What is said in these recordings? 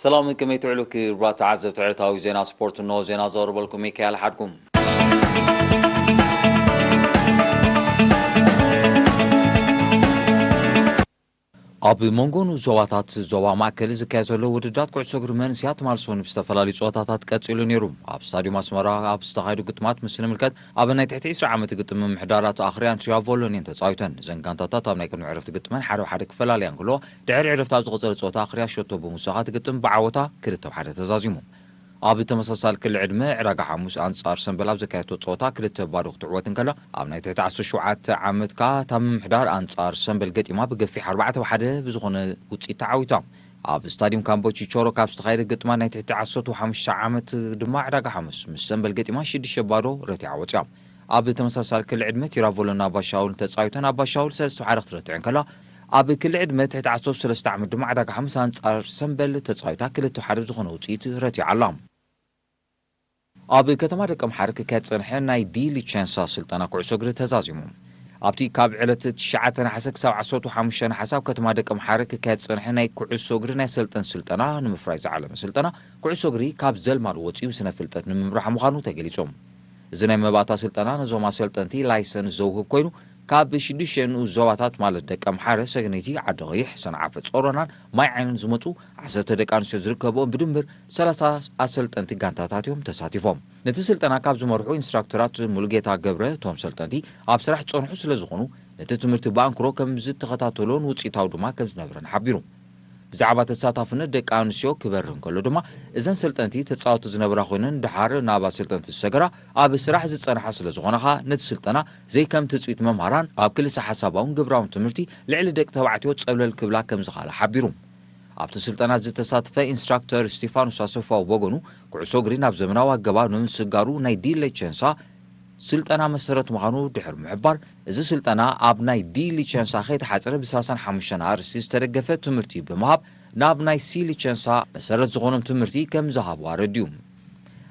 ሰላም፣ ከመይ ትውዕሉ ክቡራት ተዓዘብቲ ዕለታዊ ዜና ስፖርት? እንሆ ዜና ዘቕርበልኩም ሚካኤል ሓድጉ። ኣብ መንጎ ንኡስ ዞባታት ዞባ ማእከል ዝካየድ ዘሎ ውድድራት ኩዕሶ እግሪ መንእሰያት ትማል ሰኑይ ብዝተፈላለዩ ጸወታታት ቀጺሉ ነይሩ። ኣብ ስታድዩም ኣስመራ ኣብ ዝተኻየዱ ግጥማት ምስ ንምልከት፣ ኣብ ናይ ትሕቲ ዕስራ ዓመት ግጥም ምምሕዳራት ኣኽርያን ትሪያቮሎኒን ተጻዊተን። እዘን ጋንታታት ኣብ ናይ ቅድሚ ዕረፍቲ ግጥመን ሓደ ብሓደ ክፈላለያ እንከለዋ፣ ድሕሪ ዕረፍቲ ኣብ ዝቐጸለ ጸወታ ኣኽርያ ሸቶ ብምውሳኻ እቲ ግጥም ብዓወታ ክልተ ብሓደ ተዛዚሙ። ኣብ ተመሳሳሊ ክሊ ዕድመ ዕዳጋ ሓሙስ ኣንጻር ሰምበል ኣብ ዘካየቶ ጸወታ ክልተ ባዶ ክትዕወት እንከላ፣ ኣብ ናይ ትሕቲ ዓሰርተ ሸውዓተ ዓመት ከኣ እታ ምምሕዳር ኣንጻር ሰምበል ገጢማ ብገፊሕ ኣርባዕተ ብሓደ ብዝኾነ ውጽኢት ተዓዊታ። ኣብ ስታድዩም ካምቦቺ ቾሮ ካብ ዝተኻየደ ግጥማ ናይ ትሕቲ ዓሰርተ ሓሙሽተ ዓመት ድማ ዕዳጋ ሓሙስ ምስ ሰምበል ገጢማ ሽዱሽተ ባዶ ረቲዓ ወጺኣ። ኣብ ተመሳሳሊ ክሊ ዕድመ ቲራቮሎና ኣባሻውል ተጻዊተን ኣባሻውል ሰለስተ ብሓደ ክትረትዕ እንከላ፣ ኣብ ክሊ ዕድመ ትሕቲ ዓሰርተ ሰለስተ ዓመት ድማ ዕዳጋ ሓሙስ ኣንጻር ሰምበል ተጻዊታ ክልተ ብሓደ ብዝኾነ ውጽኢት ረቲዓ ኣላ። ኣብ ከተማ ደቀምሓረ ክካየድ ዝጸንሐ ናይ ዲ ሊቸንሳ ስልጠና ኩዕሶ እግሪ ተዛዚሙ። ኣብቲ ካብ ዕለት ትሽዓተ ነሓሰ ክሳብ ዓሰርተ ሓሙሽተ ነሓሰ ኣብ ከተማ ደቀምሓረ ክካየድ ዝጸንሐ ናይ ኩዕሶ እግሪ ናይ ሰልጠን ስልጠና ንምፍራይ ዝዓለመ ስልጠና ኩዕሶ እግሪ ካብ ዘልማድ ወጺኡ ስነ ፍልጠት ንምምራሕ ምዃኑ ተገሊጹ። እዚ ናይ መባእታ ስልጠና ነዞም ኣሰልጠንቲ ላይሰንስ ዘውህብ ኮይኑ፣ ካብ ሽዱሽተ ንኡስ ዞባታት ማለት ደቀምሓረ፣ ሰገነይቲ፣ ዓዲ ቐይሕ፣ ሰንዓፈ፣ ጾሮናን ማይ ዓይንን ዝመጹ ዓሰርተ ደቂ ኣንስትዮ ዝርከብኦም ብድምር ሰላሳ ኣሰልጠንቲ ጋንታታት እዮም ተሳቲፎም። ነቲ ስልጠና ካብ ዝመርሑ ኢንስትራክተራት ሙሉጌታ ገብረ፣ እቶም ሰልጠንቲ ኣብ ስራሕ ዝጸንሑ ስለ ዝኾኑ፣ ነቲ ትምህርቲ ብኣንክሮ ከም ዝተኸታተሎን ውጽኢታዊ ድማ ከም ዝነበረን ሓቢሩ። ብዛዕባ ተሳታፍነት ደቂ ኣንስትዮ ክበርህ እንከሎ ድማ፣ እዘን ሰልጠንቲ ተጻወቲ ዝነበራ ኮይነን፣ ደሓር ናብ ኣሰልጠንቲ ዝሰገራ፣ ኣብ ስራሕ ዝጸንሓ ስለ ዝኾና ኸኣ፣ ነቲ ስልጠና ዘይከም ትጽቢት መምሃራን ኣብ ክልሰ ሓሳባውን ግብራውን ትምህርቲ ልዕሊ ደቂ ተባዕትዮ ጸብለል ክብላ ከም ዝኸኣላ ሓቢሩ። ኣብቲ ስልጠና ዝተሳተፈ ኢንስትራክተር ስቲፋኖስ ኣሰፋው ብወገኑ፣ ኩዕሶ እግሪ ናብ ዘመናዊ ኣገባብ ንምስጋሩ ናይ ዲ ሊቸንሳ ስልጠና መሰረት ምዃኑ ድሕሪ ምሕባር፣ እዚ ስልጠና ኣብ ናይ ዲ ሊቸንሳ ከይተሓጸረ ብሰላሳን ሓሙሽተን ኣርእስቲ ዝተደገፈ ትምህርቲ ብምሃብ፣ ናብ ናይ ሲ ሊቸንሳ መሰረት ዝኾኖም ትምህርቲ ከም ዝሃቡ ኣረዲኡ።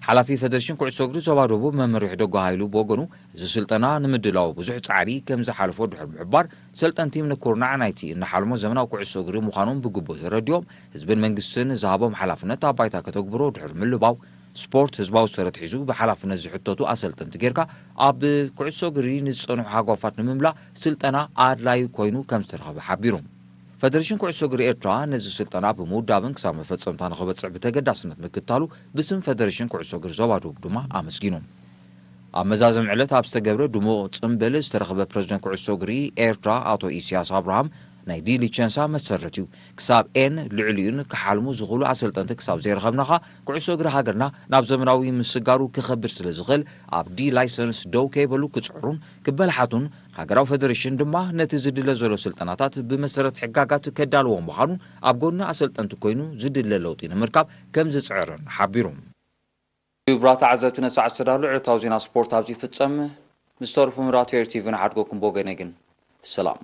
ሓላፊ ፌደሬሽን ኩዕሶ እግሪ ዞባ ደቡብ መምህር ይሕደጎ ሃይሉ ብወገኑ፣ እዚ ስልጠና ንምድላው ብዙሕ ጻዕሪ ከም ዝሓለፎ ድሕሪ ምሕባር፣ ሰልጠንቲ ንኩርናዕ ናይቲ እናሓለሞ ዘመናዊ ኩዕሶ እግሪ ምዃኖም ብግቡእ ተረዲኦም፣ ህዝብን መንግስትን ዝሃቦም ሓላፍነት ኣብ ባይታ ከተግብሮ ድሕሪ ምልባው፣ ስፖርት ህዝባዊ ሰረት ሒዙ ብሓላፍነት ዝሕተቱ ኣሰልጠንቲ ጌርካ ኣብ ኩዕሶ እግሪ ንዝጸንሑ ሃጓፋት ንምምላእ ስልጠና ኣድላዩ ኮይኑ ከም ዝተረኸበ ሓቢሩ። ፈደሬሽን ኩዕሶ እግሪ ኤርትራ ነዚ ስልጠና ብምውዳብን ክሳብ መፈጸምታ ንኽበጽሕ ብተገዳስነት ምክታሉ ብስም ፈደሬሽን ኩዕሶ እግሪ ዞባ ደቡብ ድማ ኣመስጊኑ። ኣብ መዛዘም ዕለት ኣብ ዝተገብረ ድሙቕ ጽምብል ዝተረኸበ ፕረዚደንት ኩዕሶ እግሪ ኤርትራ ኣቶ ኢሳያስ ኣብርሃም፣ ናይ ዲ ሊቸንሳ መሰረት እዩ። ክሳብ ኤን ልዕሊኡን ክሓልሙ ዝኽእሉ ኣሰልጠንቲ ክሳብ ዘይረኸብናኻ፣ ኩዕሶ እግሪ ሃገርና ናብ ዘመናዊ ምስጋሩ ክኸብር ስለ ዝኽእል፣ ኣብ ዲ ላይሰንስ ደው ከይበሉ ክጽዕሩን ክበላሓቱን፣ ሃገራዊ ፈደሬሽን ድማ ነቲ ዝድለ ዘሎ ስልጠናታት ብመሰረት ሕጋጋት ከዳልዎ ምዃኑን ኣብ ጎኒ ኣሰልጠንቲ ኮይኑ ዝድለ ለውጢ ንምርካብ ከም ዝጽዕርን ሓቢሩ። ክቡራት ተዓዘብቲ፣ ነሳዕ ዝተዳሉ ዕለታዊ ዜና ስፖርት ኣብዚ ይፍጸም። ምስ ተርፉ ምራት ኤር ቲቪ ንሓድጎኩም ብወገነይ ግን ሰላም።